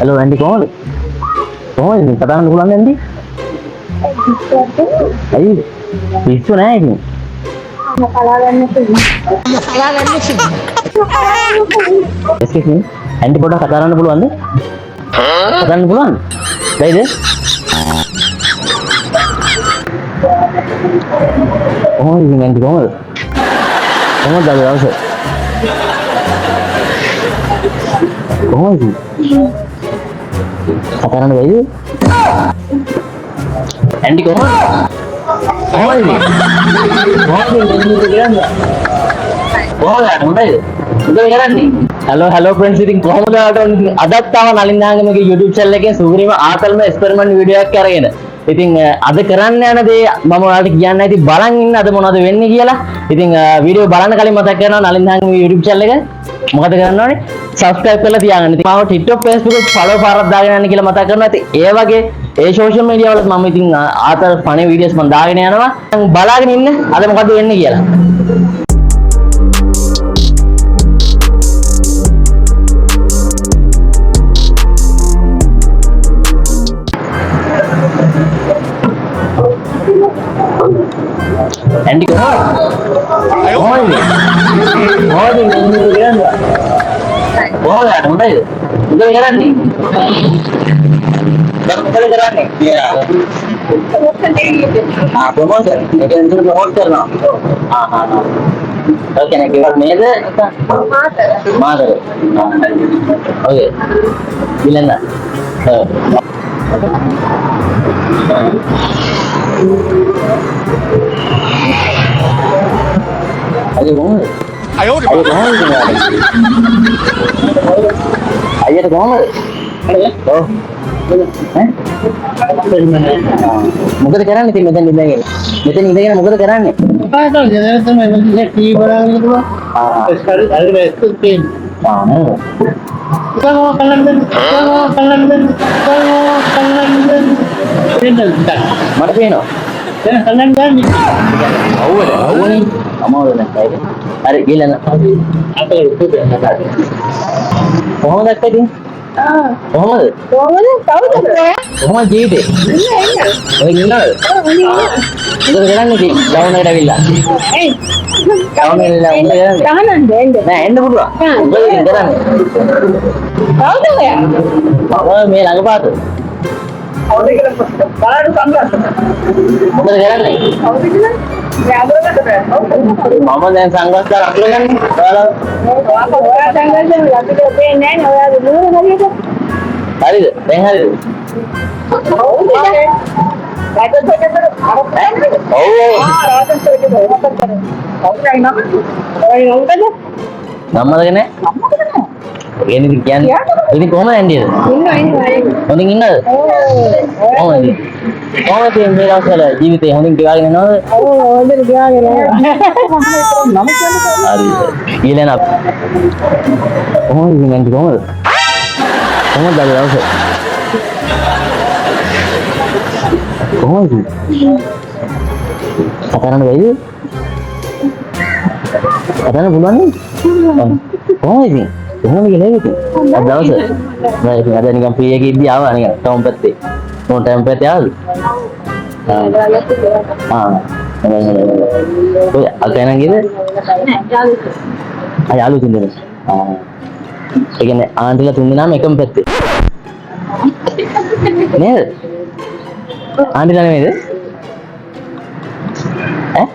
Hello aunty, කොහොමද? කොහොමද ඉතින්, කතා කරන්න පුළුවන්ද ඇන්ටි? ඇයි, පිස්සු නෑ ඉතින්. එක්ස්කියුස් මී ඇන්ටි, පොඩ්ඩක් කතා කරන්න පුළුවන්ද? කතා කරන්න පුළුවන්ද? බැයිද? කොහොමද ඉතින් ඇන්ටි, කොහොමද? කොහොමද අද දවස? කොහොමද ඉතින්? කතා කරන්න බැයිද? ඇන්ටි, කොහොමද? කොහොමද ඉතින්? කොහොමද ඉතින් කියන්නේ? කොහොමද? හොඳයිද? මොකද කරන්නේ? හලෝ හලෝ ෆ්‍රෙන්ඩ්ස්, ඉතින් කොහොමද ඔයාලට? අදත් තව නලින් නාගමගේ YouTube channel එකෙන් සුපිරිම ආතල්ම එක්ස්පෙරිමන්ට් වීඩියෝ එකක් අරගෙන. ඉතින් අද කරන්න යන දේ මම ඔයාලට කියන්න ඇති, බලන් ඉන්න අද මොනවද වෙන්නේ කියලා. ඉතින් වීඩියෝ බලන්න කලින් මතක් කරනවා, නලින් නාගමගේ YouTube channel එක මොකද කරන්න ඕනේ? Subscribe කරලා තියාගන්න. ඉතින් මාව TikTok, Facebook follow පාරක් දාගෙන යන්න කියලා මතක් කරනවා. ඉතින් ඒ වගේ ඒ social media වලත් මම ඉතින් ආතල් ෆනි වීඩියෝස් මම දාගෙන යනවා. බලාගෙන ඉන්න අද මොකද වෙන්නේ කියලා. ඇන්ටි, කොහොමද? කොහොමද? කොහොමද කියන්නේ? කොහොමද? හොඳයිද? මොකද කරන්නේ? දැන් මොකද කරන්නේ? ආ, ප්‍රොමෝෂන්. ඒ කියන්නේ ප්‍රොමෝට් කරනවා. ආ ආ ආ. ඔකේ නේ, කිව්වත් නේද? මාතර. මාතර. ඔකේ. ඉලන්න. ඔව්. අයියා, කොහොමද? අයියා, කොහොමද ඉතින්? අයියට කොහොමද? ඔව්. ඈ? මොකද කරන්නේ ඉතින් මෙතන ඉඳගෙන? මෙතන ඉඳගෙන මොකද කරන්නේ? ගෙදර තමයි මම ටීවී බලාගෙන ඉන්නවා. ආ. හරි හරි, බැස්කට් පේන්නේ. ආ නේද? කොහොම කලන්න දෙන්න, කොහොම කලන්න දෙන්න, කොහොම කලන්න දෙන්න. පේන්නද? මට පේනවා. දැන් කලන්න දෙන්න. අවුවද? අවුවනේ. අමාරු නෑ ඒක. හරි, ගිහලා. අපේ උත්තර. කොහොමද අක්කා ඉතින්? ආ. කොහොමද? කොහොමද? කවුද ඔයා? කොහොමද ජීවිතේ? ඉන්න ඉන්න. ඔය ඉන්නවද? ඔව්, ඉන්න. මොකද කරන්නේ ඉතින්? ටවුන් එකට ඇවිල්ලා. එයි. ටවුන් එකට ඇවිල්ලා මොකද කරන්නේ? තහනන්ද එන්න. නෑ, එන්න පුළුවන්. ආ. මොකද ඉතින් කරන්නේ? කවුද ඔයා? මම මේ ළඟපාත. කවුද කියලා බලන්න සංග්‍රහ. මොකද කරන්නේ? කවුද කියලා? අඳුරගන්න බෑ. මම දැන් සංග්‍රහ දාලා අඳුරගන්නේ. ඔයාලා ඔව්. ඔයා සංග්‍රහ අපිට පේන්නේ නෑනේ ඔයාගේ මූණ හරියට. හරිද? දැන් හරිද? කවුද? ඔව් ඔව්. නම මතක නෑ? ඒ ඉතින් කියන්නේ. ඉතින් කොහමද ඇන්ඩිද? හොඳින් ඉන්නද? කොහොමද? කොහොමද ඉතින් මේ දවස්වල ජීවිතේ හොඳින් ගෙවාගෙන යනවද? හරි. ඊළඟ අප. කොහොමද ඉතින් ඇන්ටි, කොහොමද? කොහොමද අද දවස? කොහොමද ඉතින්? කතා කරන්න බැයිද? කතා කරන්න පුළුවන් නේ? කොහොමද ඉතින්? කොහොමද කියලා ඉතින්? අද දවස. නෑ, ඉතින් අද නිකන් ෆ්‍රී එකේ ඉද්දි ආවා නිකන් ටවුන් පැත්තේ. මොන ටවුන් පැත්තේ ආවද? ආ. ආ. හොඳයි හොඳයි හොඳයි. ඔය අක්කා නංගිද? ආ, යාළුවෝ තුන් දෙනෙක්. ආ. ඒ කියන්නේ ආන්ටිලා තුන් දෙනාම එකම පැත්තේ. නේද? ආන්ටිලා නෙමෙයිද? ඈ?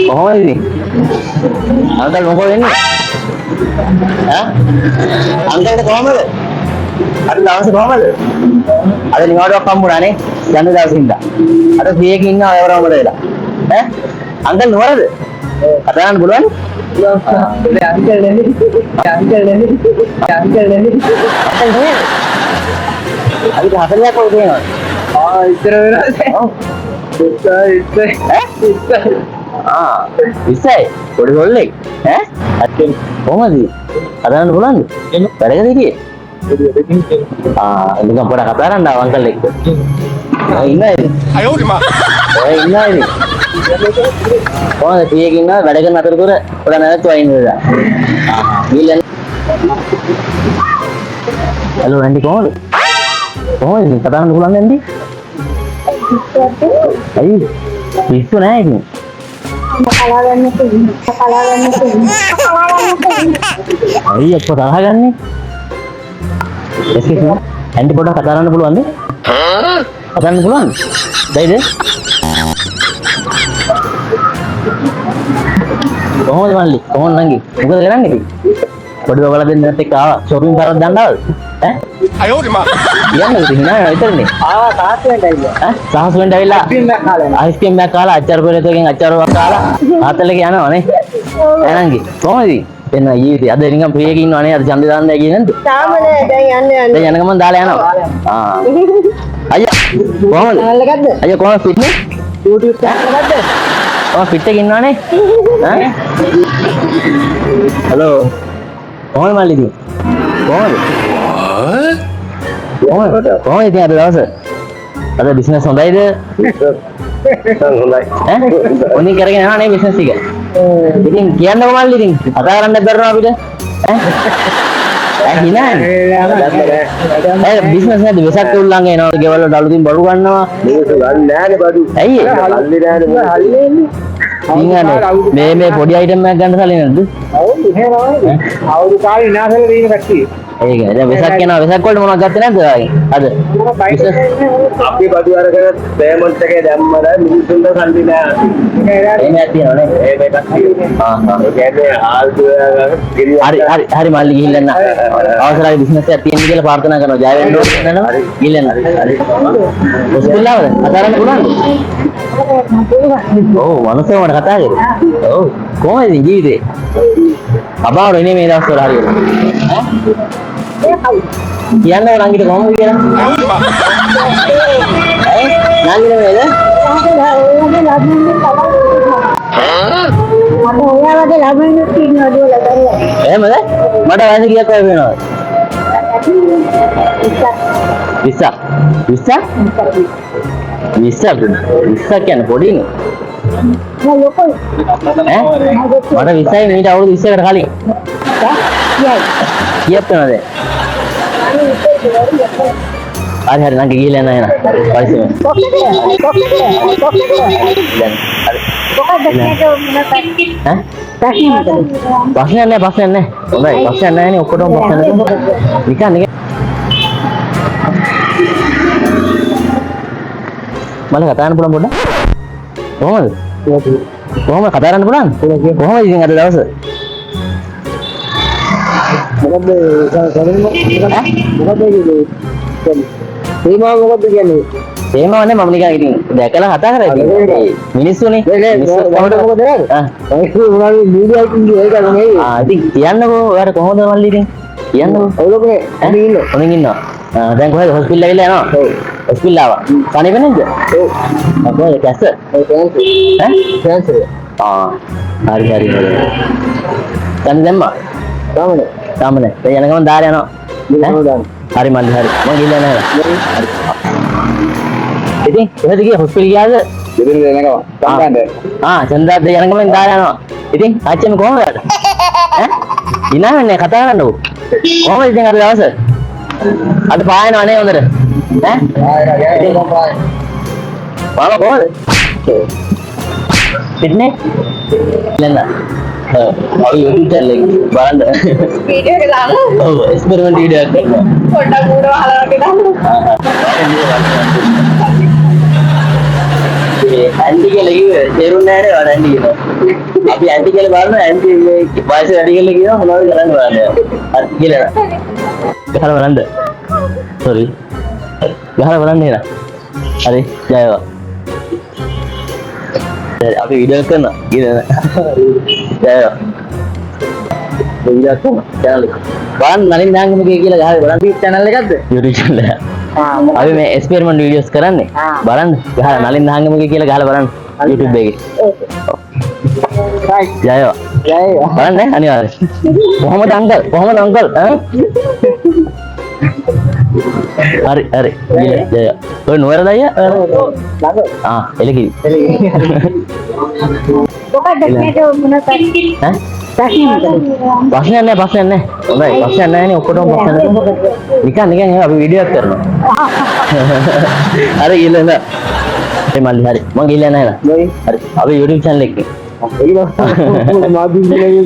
කොහොමද ඉතින්? අංකල්, මොකෝ වෙන්නේ? ඈ? අංකල්ට කොහමද? අද දවසේ කොහමද? අද නිවාඩුවක් හම්බුණා නේ? යන දවසේ ඉඳලා. අද ෆ්‍රී එකේ ඉන්නවා ඒවරම වෙලා. ඈ? අංකල් නුවරද? කතා කරන්න පුළුවන්? අංකල් නෙමෙයි, අංකල් නෙමෙයි, අංකල් නෙමෙයි. අංකල් නේද? අපිට 40ක් වගේ තියෙනවා. ආ, ඉතර වෙනවද? ඔව්. ඉස්සයි ඉස්සයි. ඈ? ඉස්සයි. ආ, 20යි. පොඩි කොල්ලෙක්. ඈ? කොහමද? කතා කරන්න පුළුවන්ද? වැඩකද හිටියේ? ආ, නිකන් පොඩක් කතා කරන්න ආව අංකල් එක්ක. ආ, ඉන්නයි. 哎呦我的妈！ ඔය ඉන්නවා ඉතින්. කොහොමද ෆ්‍රී එකේ ඉන්නවා වැඩ කරන අතරතුර පොඩ නැවතුවා ඉන්න වෙලා. ආ ගිහින් හලෝ ඇන්ටි කොහොමද? කොහොමද ඉතින් කතා කරන්න පුළුවන් ඇන්ටි? ඇයි? පිස්සු නෑ ඉතින්. කලා ගන්න කලා ගන්න කලා ගන්න. ඇයි එක්ක තරහ ගන්නෙ? එස්කියුස් මී ඇන්ටි පොඩ්ඩක් කතා කරන්න පුළුවන්ද? කතා කරන්න පුළුවන්ද? බැයිද? කොහොමද මල්ලි? කොහොමද නංගි? මොකද කරන්නේ ඉතින්? පොඩි බබලා දෙන්නත් එක්ක ආවා. ෂොපින් පාරක් දාන්න ආවද? ඈ? කියන්න ඉතින් hina වෙනවා විතරනේ. ආවා තාත්තා වෙන්න ඇවිල්ලා. ඈ? සහස් වෙන්න ඇවිල්ලා අයිස්ක්‍රීම් එකක් කාලා යනවා. අයිස්ක්‍රීම් එකක් කාලා අච්චාර පෙරේතගෙන් අච්චාර එකක් කාලා ආතල් එකේ යනවා නේ. ඈ නංගි කොහොමද ඉතින්? එන්න ජීවිතේ අද නිකන් ෆ්‍රී එකේ ඉන්නව නේ අද ඡන්දේ දාන්න ගියේ නැද්ද? තාම නෑ දැන් යන්න යන්න. දැන් යන ගමන් දාලා යනවා. ආ. අයියා කොහොමද? චැනල් එකක්ද? අයියා කොහොමද ෆිට් නේ? YouTube channel එකක්ද? ඔය ෆිට් එකේ ඉන්නවනේ. ඈ? හලෝ. කොහොමද මල්ලි ඉතින්? කොහොමද? කොහොමද? කොහොමද ඉතින් අද දවස? අද බිස්නස් හොඳයිද? හොඳයි. ඈ? හොඳින් කරගෙන යනවා නේ බිස්නස් එක. ඉතින් කියන්නකෝ මල්ලි ඉතින් කතා කරන්න බැරිනවා අපිට. ඈ? ඈ හිනානේ. ඈ බිස්නස් නැද්ද? වෙසක් උල්ලංඝ එනවා ගෙවල් වලට අලුතින් බඩු ගන්නවා. මිනිස්සු ගන්න නෑනේ බඩු. ඇයි ඒ? සල්ලි නෑනේ මිනිස්සු. හල්ලි එන්නේ. ඉතින් අනේ මේ මේ පොඩි අයිටම් එකක් ගන්න සල්ලි නැද්ද? ඔව් එහෙම තමයි. අවුරුදු කාලේ විනාශ වෙලා තියෙන කට්ටිය. ඒක දැන් වෙසක් එනවා වෙසක් වලට මොනවද ගත්තේ නැද්ද ඔයාගෙන්? අද බයික් අපි බඩු අරගෙන පේමන්ට් එකේ දැම්මම මිනිස්සුන්ට සල්ලි නෑ. එහෙම එකක් තියෙනව නේ? එහෙම එකක් තියෙනවා. ආ ආ. ඒ කියන්නේ ආල් දුවගෙන ගෙනියන්න. හරි හරි හරි මල්ලි ගිහින් එන්න. අවසරයි බිස්නස් එකක් තියෙන කියලා ප්‍රාර්ථනා කරනවා. ජය වෙන්න ඕනේ නේද? ගිහින් එන්න. හරි. හොස්පිටල් ආවද? කතා කරන්න පුළුවන්ද? ඔව් මනුස්සයෝ මට කතා කරේ. ඔව් කොහොමද ඉතින් ජීවිතේ? අමාරුයි නේ මේ දවස්වල හරියට. ඈ? කියන්න ඕන නංගිට කොහොමද කියලා? ඈ? නංගි නෙමෙයිද? මට ඔයා වගේ ළමයිනුත් ඉන්නවා දුවලා දරුවා. එහෙමද? මට වයස කීයක් වගේ වෙනවද? 20ක්. 20ක්? 20ක් 20ක් කියන්නේ පොඩිනේ. නෑ ලොකුයි. ඈ? මට 20යි මීට අවුරුදු 20කට කලින්. යයි. කීයක් වෙනවද? හරි හරි නංගි ගිහිල්ලා එන්න එහෙනම්. පරිස්සමෙන්. දැන් හරි. මොකක්ද කියන්නේ? ඈ? ප්‍රශ්නේ මොකද? ප්‍රශ්නයක් නෑ ප්‍රශ්නයක් නෑ. හොඳයි ප්‍රශ්නයක් නෑනේ ඔක්කොටම ප්‍රශ්න නෑ. නිකන් නිකන් මම කතා කරන්න පුළුවන් පොඩ්ඩක්? කොහොමද? කොහොමද කතා කරන්න පුළුවන්? කොහොමද ඉතින් අද දවස? මොකද්ද සරණ මොකද්ද කියන්නේ? සීමාව මොකද්ද කියන්නේ? තේමාව නේ මම නිකන් ඉතින් දැකලා කතා කරා ඉතින්. මිනිස්සුනේ. මිනිස්සු මොකද මොකද කරන්නේ? ආ ඒක මොනවද මීඩියා එකකින් ගියේ ඒක නෙමෙයි. ආ ඉතින් කියන්නකෝ ඔයාට කොහොමද මල්ලි ඉතින්? කියන්නකෝ. ඔව් ලොකේ ඈ? ඉන්න. හොඳින් ඉන්නවා. ආ දැන් කොහෙද හොස්පිටල් ඇවිල්ලා යනවා? ඔව්. හොස්පිටල් ආවා. සනීප නැද්ද? ඔව්. ආ කොහෙද කැස? ඔව් කැන්සර්. ඈ? කැන්සර්. ආ හරි හරි හරි. දැන් දැම්මා. තාම නෑ. තාම නෑ. දැන් යන ගමන් දාලා යනවා. ගිහින් දාන්න. හරි මල්ලි හරි. මං ගිහිල්ලා යනවා. හරි. ඉතින් කොහෙද ගියේ හොස්පිටල් ගියාද? ගෙදර දෙනකම සම්බන්ධ. ආ චන්ද්‍රාත් යන ගමන් දාලා යනවා. ඉතින් ආච්චිම කොහොමද අද? ඈ? hina වෙන්නේ කතා කරන්නකෝ. කොහොමද ඉතින් අද දවස? අද පායනවා නේ හොඳට. ඈ? මාමා කොහොමද? ෆිට්නේ? ලන්න. ඔව් අපි YouTube channel එක බලන්න. වීඩියෝ එක දාන්න. ඔව් එක්ස්පෙරිමන්ට් වීඩියෝ එකක් කරනවා. පොඩ්ඩක් ඌර වහලා වගේ දාන්න. ඒ ඇන්ටි කියලා කිව්වේ තේරුන්නේ නැහැ නේ ඔයාලා ඇන්ටි කියලා. අපි ඇන්ටි කියලා බලනවා ඇන්ටි මේ වයස වැඩි කියලා කියනවා මොනවද කරන්න බලන්නේ. හරි කියලා. ගහලා බලන්න. සෝරි. ගහලා බලන්න එහෙනම්. හරි ජය වේවා. හරි අපි වීඩියෝ එකක් කරනවා. ගිහලා ජය වේවා. වීඩියෝ එකක් කරනවා චැනල් එක. බලන්න නලින් නාංගමගේ කියලා ගහලා බලන්න. YouTube channel එකක්ද? YouTube channel එක. ආ මොකක්ද? අපි මේ එක්ස්පෙරිමන්ට් වීඩියෝස් කරන්නේ. බලන්න ගහලා නලින් නාංගමගේ කියලා ගහලා බලන්න YouTube එකේ. රයිට්. ජය වේවා. ජය වේවා. බලන්න ඈ අනිවාර්යෙන්. කොහොමද අංකල්? කොහොමද අංකල්? ඈ? හරි හරි. ගිහලා ජය. ඔය නුවරද අයියා? ළඟ. ආ, එලකිරි. මොකක්ද මේක මොන ඈ? ප්‍රශ්නේ මොකද? ප්‍රශ්නයක් නෑ, ප්‍රශ්නයක් නෑ. හොඳයි, ප්‍රශ්නයක් නෑ නේ, ඔක්කොටම ප්‍රශ්න නෑ. නිකන් නිකන් එහෙම අපි වීඩියෝ එකක් කරනවා. හරි, ගිහලා එන්න. ඒ මල්ලි හරි. මං ගිහලා යනවා එහෙනම්. හරි. අපි YouTube channel එකේ.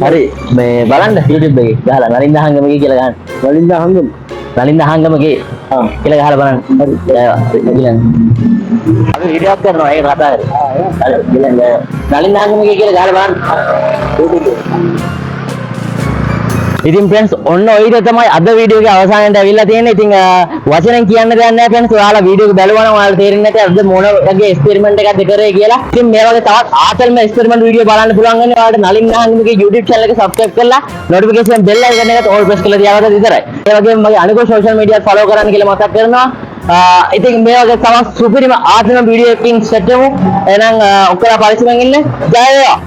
හරි, මේ බලන්න YouTube එකේ ගහලා නලින්ද හංගමගේ කියලා ගහන්න. නලින්ද හංගම. නලින්ද හංගමගේ කියලා ගහලා බලන්න. හරි. ජයවා. හරි, ගිහලා යන්න. අපි වීඩියෝ එකක් කරනවා, ඒක කතා කරේ. හරි, ගිහලා යන්න. නලින්ද හංගමගේ කියලා ගහලා බලන්න. YouTube එකේ. ඉතින් ෆ්‍රෙන්ඩ්ස්, ඔන්න ඔය විදිහ තමයි අද වීඩියෝ එකේ අවසානයට ඇවිල්ලා තියෙන්නේ. ඉතින් වචනෙන් කියන්න දෙයක් නැහැ ෆ්‍රෙන්ඩ්ස්. ඔයාලා වීඩියෝ එක බැලුවා නම් ඔයාලට තේරෙන්නේ නැති අද මොන වගේ එක්ස්පෙරිමන්ට් එකක්ද කරේ කියලා. ඉතින් මේ වගේ තවත් ආතල්ම එක්ස්පෙරිමන්ට් වීඩියෝ බලන්න පුළුවන් වෙන්නේ ඔයාලට නලින් නාංගමගේ YouTube channel එක subscribe කරලා notification bell icon එකත් all press කරලා තියාගත්තත් විතරයි. ඒ වගේම මගේ අනිකුත් social media follow කරන්න කියලා මතක් කරනවා. ඉතින් මේ වගේ තවත් සුපිරිම ආතල්ම වීඩියෝ එකකින් සෙට් වෙමු. එහෙනම් ඔක්කොම පරිස්සමෙන් ඉන්න. ජය වේවා.